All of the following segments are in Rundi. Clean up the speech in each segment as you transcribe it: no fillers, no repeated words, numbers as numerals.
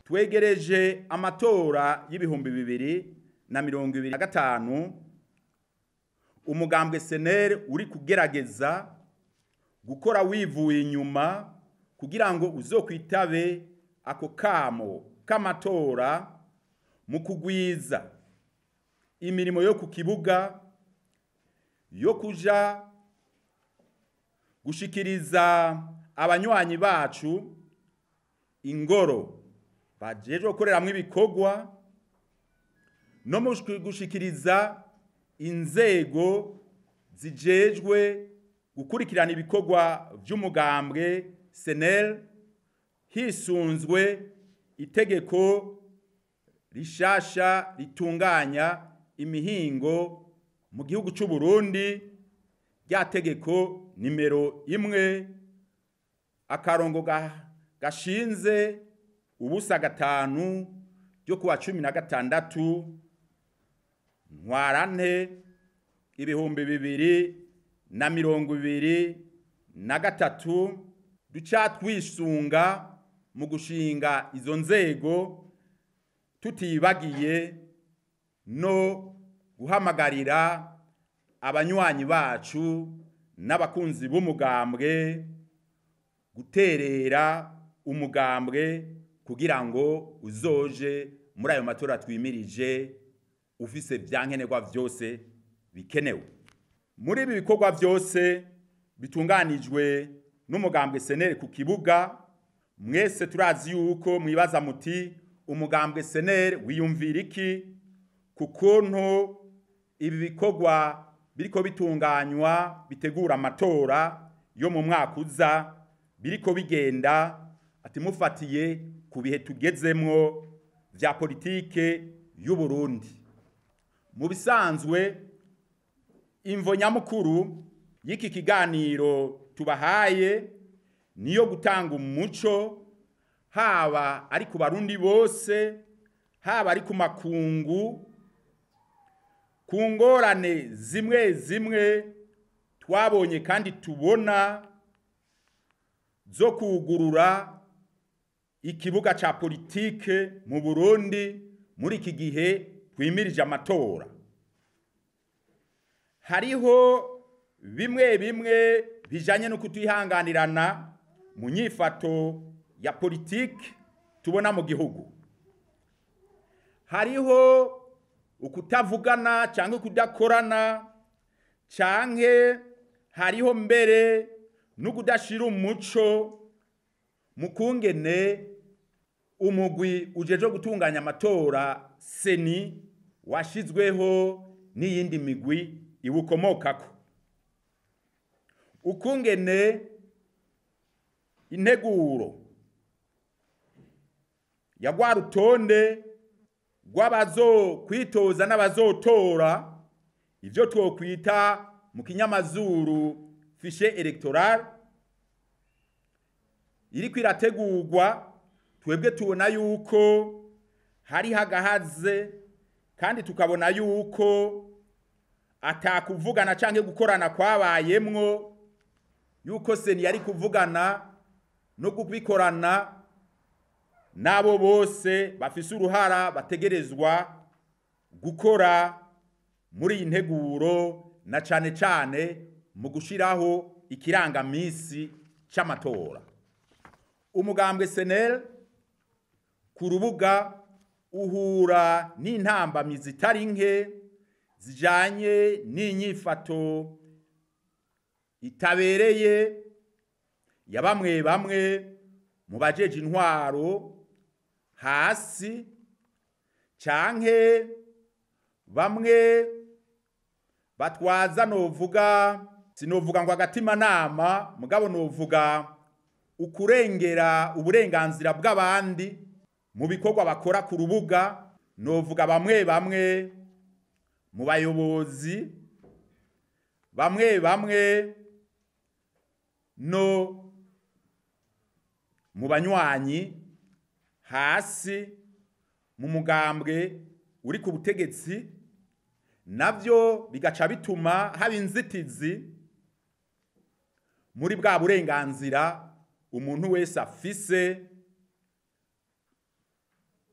Twegereje amatora y'2025. Umugambwe CNL uri kugerageza gukora wivuye inyuma kugira ngo uzokwitabe ako kamo k'amatora mu kugwiza imirimo yo ku kibuga, yo kuja gushikiriza abanywanyi bacu ingoro bajejwe gukoreramwo ibikorwa, no mu gushikiriza inzego zijejwe gukurikirana ibikorwa vy'umugambwe CNL hisunzwe itegeko rishasha ritunganya imihingo mu gihugu c'u Burundi, rya tegeko nimero 1 akarongo gashinze ubusa 5 ryo kuwa 16 Ntwarante 2023. Duca twisunga mu gushinga izo nzego, tutibagiye no guhamagarira abanywanyi bacu n'abakunzi b'umugambwe guterera umugambwe kugira ngo uzoje muri ayo matora twimirije ufise vyankenerwa vyose bikenewe. Muri ibi bikorwa vyose bitunganijwe n'umugambwe CNL ku kibuga, mwese turazi yuko mwibaza muti umugambwe CNL wiyumvira iki ku kuntu ibi bikorwa biriko bitunganywa bitegura amatora yo mu mwaka uza biriko bigenda, ati mufatiye ku bihe tugezemwo vya politike y'u Burundi. Mu bisanzwe imvo nyamukuru y'iki kiganiro tubahaye niyo gutanga umuco, haba ari ku Barundi bose, haba ari ku makungu, ku ngorane zimwe zimwe twabonye kandi tubona zo kugurura ikibuga ca politike mu Burundi muri iki gihe twimirije amatora. Hariho bimwe bimwe bijanye no kutihanganirana mu nyifato ya politike tubona mu gihugu. Hariho ukutavugana canke kudakorana, canke hariho mbere no kudashira umuco mu kungene umugwi ujeje gutunganya amatora CENI washizweho n'iyindi migwi iwukomokako. Ukungene integuro ya rwa rutonde rw'abazokwitoza n'abazotora, ivyo twokwita mu kinyamazuru fiche electorale, iriko irategurwa, twebwe tubona yuko hari hagahaze kandi tukabona yuko atakuvugana canke gukorana kwabayemwo, yuko CENI yari kuvugana no kubikorana nabo bose bafise uruhara bategerezwa gukora muri iyi nteguro, na cane cane mu gushiraho ikirangamisi c'amatora. Umugambwe CNL ku rubuga uhura n'intambamyi zitari nke zijanye n'inyifato itabereye ya bamwe bamwe mu bajeje intwaro hasi, canke bamwe batwaza, novuga sinovuga ngo agatima nama, mugabo novuga ukurengera uburenganzira bw'abandi mu bikorwa bakora ku rubuga, novuga bamwe bamwe mu bayobozi, bamwe bamwe no mu banywanyi hasi mu mugambwe uri ku butegetsi, navyo bigaca bituma haba inzitizi muri bwa burenganzira umuntu wese afise.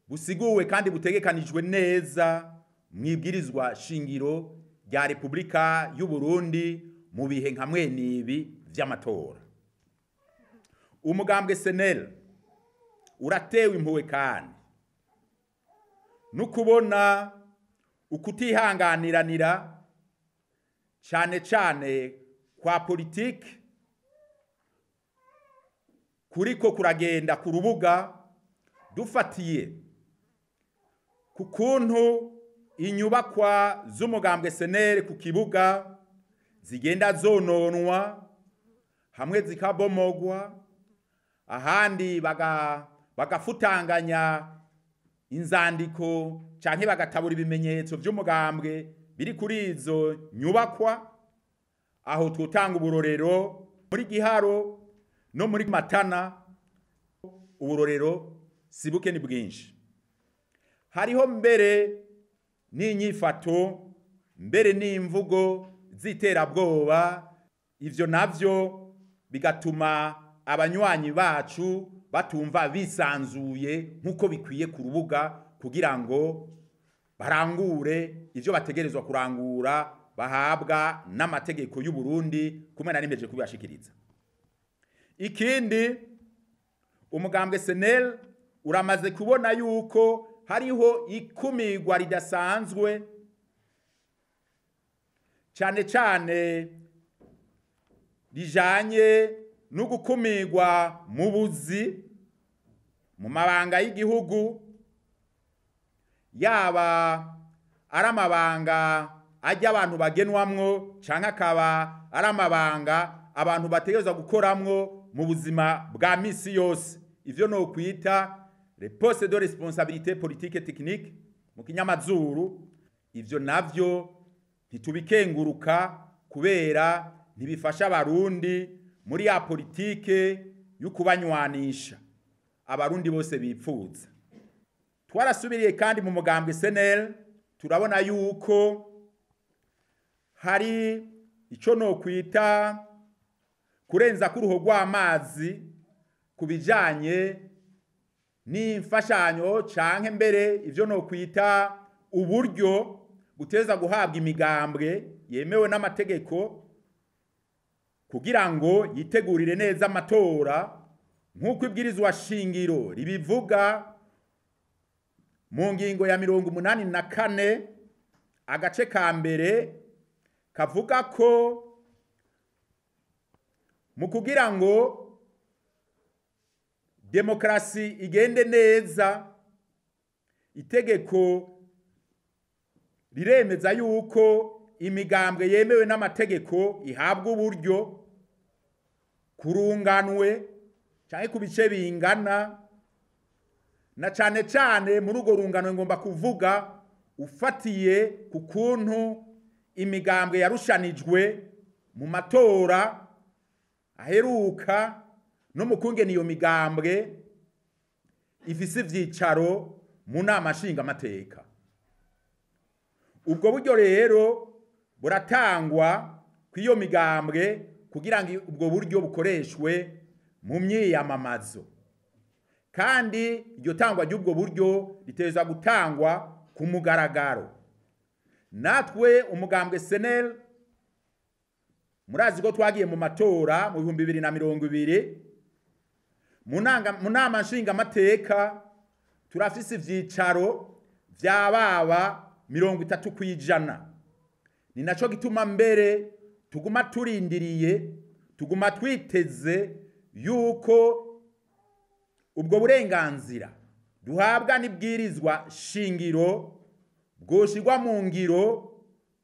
busiguwe kandi butegekanijwe neza mu ibwirizwa shingiro rya Repubulika y'u Burundi mu bihe nka mwenibi vy'amatora. Umugambwe SNL uratewe impuhwe kandi nukubona ukutihanganiranira cane cane kwa politiki kuriko kuragenda ku rubuga, dufatiye ku kuntu inyubakwa z'umugambwe SNL ku kibuga zigenda zononwa, hamwe zikabomogwa, ahandi bagafutanganya inzandiko canke bagatabura ibimenyetso vy'umugambwe biri kuri izo nyubakwa. Aho twotanga uburorero muri Giharo no muri Matana, uburorero sibuke ni bwinshi. Hariho mbere n'inyifato, mbere n'imvugo z'iterabwoba, ivyo navyo bigatuma abanywanyi bacu batumva bisanzuye nk'uko bikwiye ku rubuga kugira ngo barangure ivyo bategerezwa kurangura bahabwa n'amategeko y'u Burundi, kumwe na nimpeje kubibashikiriza. Ikindi, umugambwe SNL uramaze kubona yuko hariho ikumigwa ridasanzwe cane cane rijanye no gukumigwa mu buzi mu mabanga y'igihugu, yaba ari amabanga ajya abantu bagenwamwo canke akaba ari amabanga abantu bategerezwa gukoramwo mu buzima bwa misi yose, ivyo no kwita les postes de responsabilité politique et technique mu kinyamazuru. Ivyo navyo ntitubikenguruka kubera ntibifasha abarundi muri ya politike y'ukubanywanisha abarundi bose bipfuza. Twarasubiriye kandi mu mugambwe SNL turabona yuko hari ico no kwita kurenza kuruho rw'amazi kubijanye n'imfashanyo canke mbere ivyo no kwita uburyo buteza guhabwa imigambwe yemewe n'amategeko kugira ngo yitegurire neza amatora nk'uko ibwirizwa shingiro ribivuga mu ngingo ya 84 agace ka mbere, kavuga ko mu kugira ngo demokrasi igende neza, itegeko riremeza yuko imigambwe yemewe n'amategeko ihabwa uburyo kurunganwe canke ku bice bingana, na cane cane muri urwo rungano ngomba kuvuga ufatiye ku kuntu imigambwe yarushanijwe mu matora aheruka no mu kungene iyo migambwe ifise ivyicaro mu nama nshingamateka. Ubwo buryo rero buratangwa kw'iyo migambwe kugira ngo ubwo buryo bukoreshwe mu myiyamamazo, kandi iryo tangwa ry'ubwo buryo riteza gutangwa ku mugaragaro. Natwe umugambwe SNL murazi ko twagiye mu matora mu 2020, mu nama nshingamateka turafise ivyicaro vy'ababa 30%. Ni naco gituma mbere tuguma turindiriye, tuguma twiteze yuko ubwo burenganzira duhabwa n'ibwirizwa shingiro bwoshirwa mu ngiro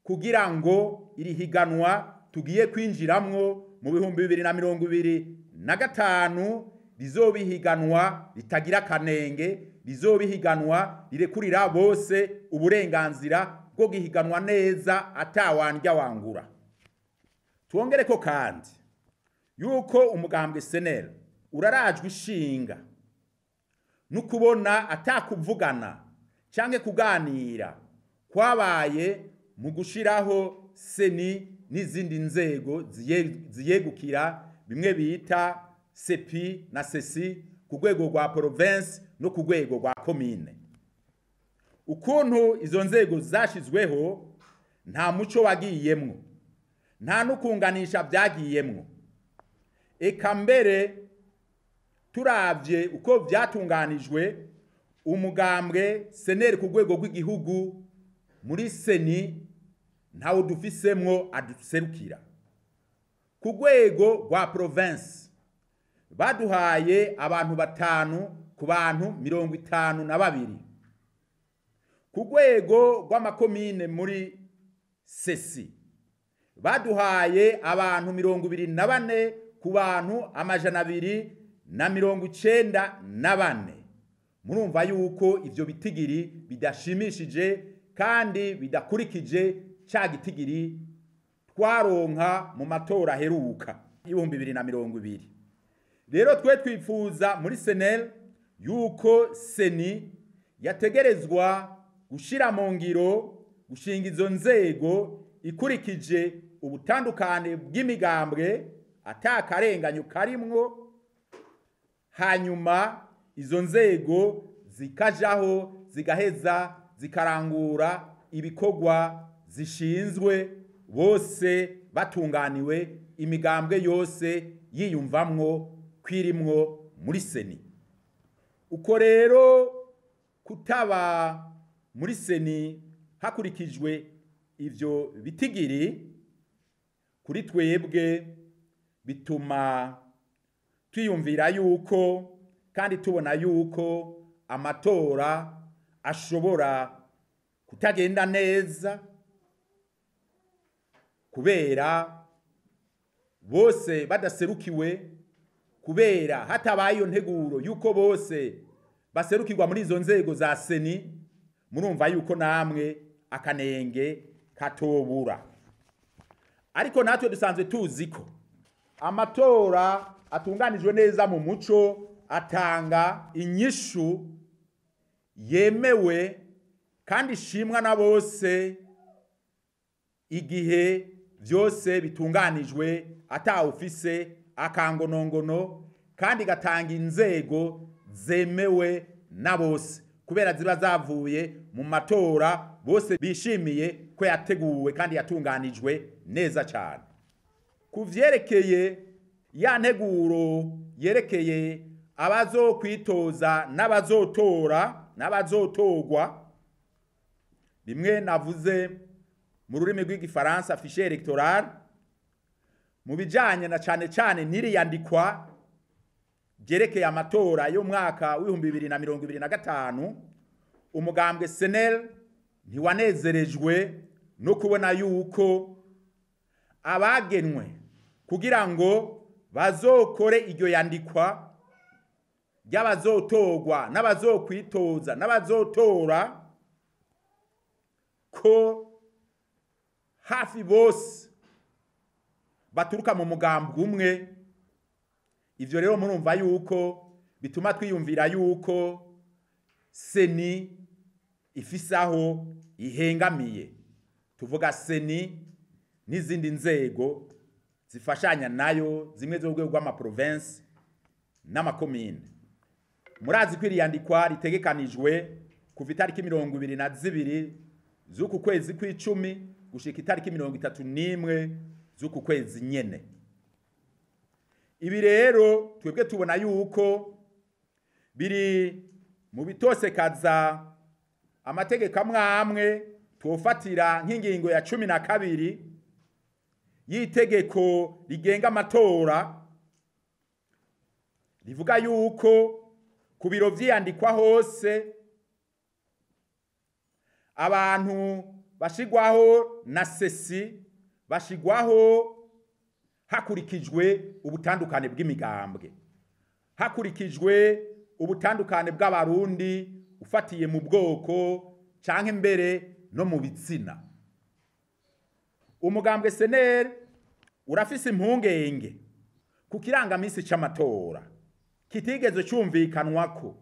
kugira ngo iri higanwa tugiye kwinjiramwo mu 2025 rizobihiganwa ritagira kanenge, rizobihiganwa rirekurira bose uburenganzira bwo gihiganwa neza atawandya wangura. Tuongereko kandi yuko umugambwe SNL urarajwe ishinga nukubona atakuvugana canke kuganira kwabaye mu gushiraho seni n'izindi nzego ziyegukira bimwe bita sepi na sesi ku rwego rwa province no ku rwego rwa commune. Ukuntu izo nzego zashizweho nta muco wagiyemwo, nta n'ukunganisha byagiyemwo. Eka mbere turavye uko vyatunganijwe, umugambwe seneri ku rwego rw'igihugu muri CENI ntawo dufisemwo aduserukira. Ku rwego rwa province baduhaye abantu 5 ku bantu 52. Ku rwego rw'amakomine muri CECI baduhaye abantu 24 ku bantu 294. Murumva yuko ivyo bitigiri bidashimishije kandi bidakurikije ca gitigiri twaronka mu matora aheruka 2020. Rero twe twifuza muri CNL yuko CENI yategerezwa gushira mu ngiro gushinga izo nzego ikurikije ubutandukane bw'imigambwe atakarenganyo karimwo, hanyuma izo nzego zikajaho zigaheza zikarangura ibikorwa zishinzwe, bose batunganiwe, imigambwe yose yiyumvamwo kwirimwo muri CENI. Uko rero kutaba muri CENI hakurikijwe ivyo bitigiri, kuri twebwe bituma twiyumvira yuko kandi tubona yuko amatora ashobora kutagenda neza, kubera bose badaserukiwe, kubera hatabaye iyo nteguro yuko bose baserukirwa muri izo nzego za CENI. Murumva yuko namwe akanenge katobura. Ariko natwe dusanzwe tuzi ko amatora atunganijwe neza mu muco atanga inyishu yemewe kandi ishimwa na bose igihe byose bitunganijwe atawufise akangonongono, kandi gatanga inzego zemewe na bose kubera ziba zavuye mu matora bose bishimiye ko yateguwe kandi yatunganijwe neza cyane. Kuvyerekeye ya nteguro yerekeye abazokwitoza n'abazotora n'abazotorwa, bimwe navuze mu rurimi rw'igifaransa fichier électoral, mu bijanye na cane cane n'iriyandikwa ryerekeye amatora y'umwaka w'ibihumbi bibiri na mirongo ibiri na gatanu, umugambwe CNL ntiwanezerejwe no kubona yuko abagenwe kugira ngo bazokore iryo yandikwa ry'abazotorwa n'abazokwitoza n'abazotora, ko hafi bose baturuka mu mugambwe umwe. Ivyo rero murumva yuko bituma twiyumvira yuko CENI ifise aho ihengamiye. Tuvuga CENI n'izindi nzego zifashanya nayo, zimwe zo rwego rw'amaprovince n'amakomine. Murazi ko iriyandikwa ritegekanijwe kuva itariki 22 z'uku kwezi kw'icumi gushika itariki 31 z'uku kwezi nyene. Ibi rero twebwe tubona yuko biri mu bitosekaza amategeko amwe amwe twofatira nk'ingingo ya 12 y'itegeko rigenga amatora, rivuga yuko ku biro vyiyandikwa hose abantu bashigwaho na CECI bashigwaho hakurikijwe ubutandukane bw'imigambwe, hakurikijwe ubutandukane bw'abarundi ufatiye mu bwoko canke mbere no mu bitsina. Umugambwe CNL urafise impungenge ku kirangamisi c'amatora kitigeze cumvikanwako,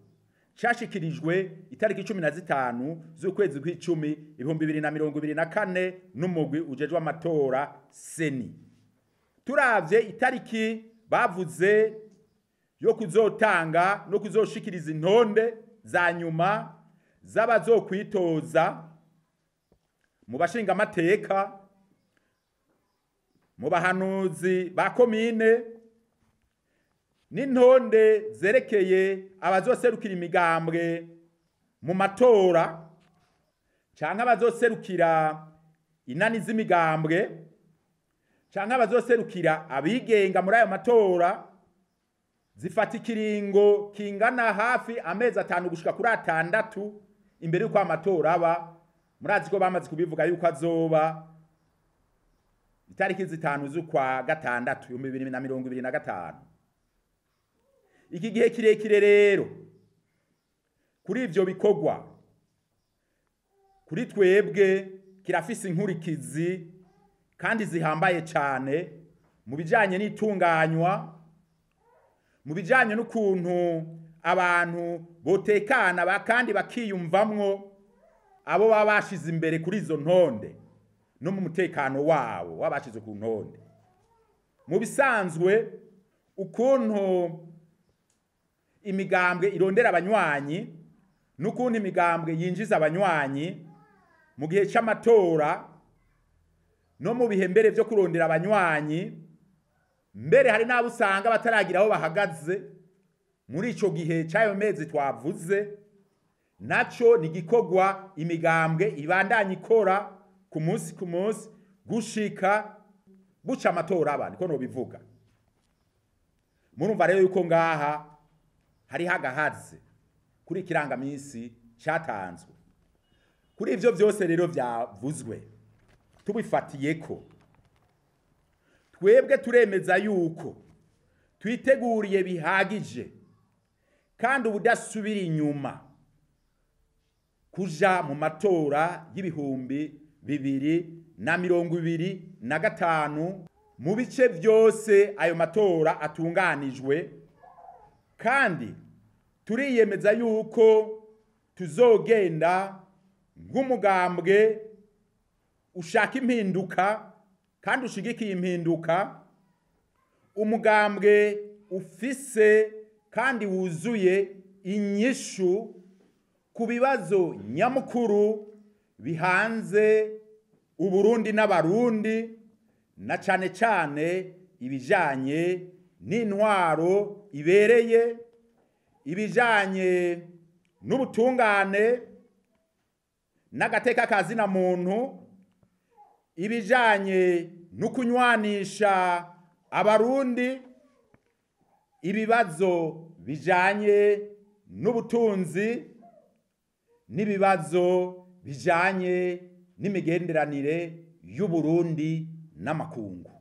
cashikirijwe itariki 15 z'ukwezi kw'icumi 2024 n'umugwi ujejwe amatora CENI. Turavye itariki bavuze yo kuzotanga no kuzoshikiriza intonde za nyuma z'abazokwitoza mu bashingamateka, mu bahanuzi ba komine, n'intonde zerekeye abazoserukira imigambwe mu matora canke abazoserukira inani z'imigambwe canke abazoserukira abigenga muri ayo matora, zifata ikiringo kingana hafi amezi 5 gushika kuri 6 imbere yuko amatora aba. Murazi ko bamaze kubivuga yuko azoba itariki 5 z'ukwa gatandatu 2025. Iki gihe kirekire rero kuri ivyo bikorwa kuri twebwe kirafise inkurikizi kandi zihambaye cane mu bijanye n'itunganywa, mu bijanye n'ukuntu abantu botekana kandi bakiyumvamwo abo baba bashize imbere kuri izo ntonde no mu mutekano wabo wabashize ku ntonde. Mu bisanzwe ukuntu imigambwe irondera abanywanyi n'ukuntu imigambwe yinjiza abanywanyi mu gihe c'amatora no mu bihe mbere vyo kurondera abanywanyi, mbere hari n'abo usanga bataragira aho bahagaze muri ico gihe c'ayo mezi twavuze, naco ni gikorwa imigambwe ibandanya ikora ku munsi ku munsi gushika buca amatora aba, niko nobivuga. Murumva rero yuko ngaha hari hagahaze kuri ikirangaminsi cyatanzwe. Kuri ivyo vyose rero vyavuzwe tubifatiyeko, twebwe turemeza yuko twiteguriye bihagije kandi ubudasubira inyuma kuja mu matora y'2025 mu bice vyose ayo matora atunganijwe, kandi turiyemeza yuko tuzogenda nk'umugambwe ushaka impinduka kandi ushigikiye impinduka, umugambwe ufise kandi wuzuye inyishu ku bibazo nyamukuru bihanze Uburundi n'Abarundi, na cane cane ibijanye n'intwaro ibereye, ibijanye n'ubutungane n'agateka kazina muntu, ibijanye n'ukunywanisha Abarundi, ibibazo bijanye n'ubutunzi n'ibibazo bijanye n'imigenderanire y'Uburundi n'amakungu.